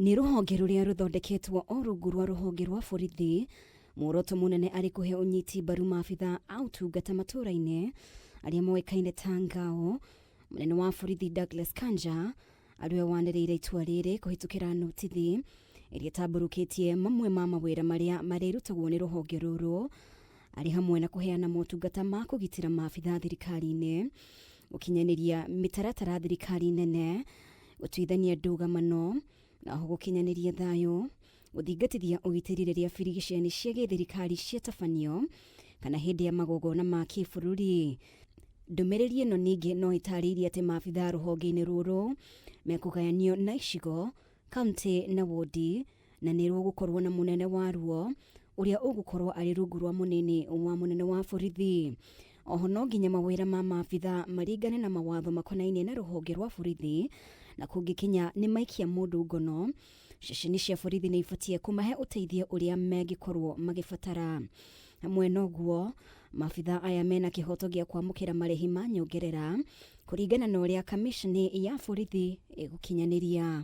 Nĩ rũhonge rũrĩa rũthondeketwo o rungu rwa rũhonge rwa borithi, muoroto mũnene arĩ kũhe ũnyiti mbaru maabitha a ũtungata matũũra-inĩ arĩa moĩkaine ta ngao. Mũnene wa borithi Douglas Kanja arĩwe wanĩrĩire itua rĩrĩ kũhĩtũkĩra notithi ĩrĩa ĩtambũrũkĩtie mamwe ma mawĩra marĩa marĩrutagwo nĩ rũhonge rũrũ, arĩ hamwe na kũheana motungata ma kũgitĩra maabitha thirikari-inĩ, gũkinyanĩria mĩtaratara thirikari nene, gũtuithania ndũgamano, na oho gũkinyanĩria thayũ, gũthingatithia ũgitĩri rĩrĩa birigiceni cia gĩthirikari ciatabanio kana hĩndĩ ya magongona ma kĩbũrũri. Ndũmĩrĩri ĩno ningĩ no ĩtarĩirie atĩ maabitha rũhonge-inĩ rũrũ mekũgayanio na icigo, kaunti na wondi, na nĩ rũgũkorwo na mũnene waruo ũrĩa ũgũkorwo arĩ rungu rwa mũnini wa mũnene wa borithi. Oho no nginya mawĩra ma maabitha maringane na mawatho makonainie na rũhonge rwa borithi, na kũngĩkinya nĩ maikia mũndũ ngono, ceceni cia borithi nĩ ibatiĩ kũmahe ũteithio ũrĩa mangĩkorwo magĩbatara. Hamwe na ũguo, maabitha aya mena kĩhoto gĩa kwamũkĩra marĩhi ma nyongerera kũringana na ũrĩa kamicini ya borithi ĩgũkinyanĩria.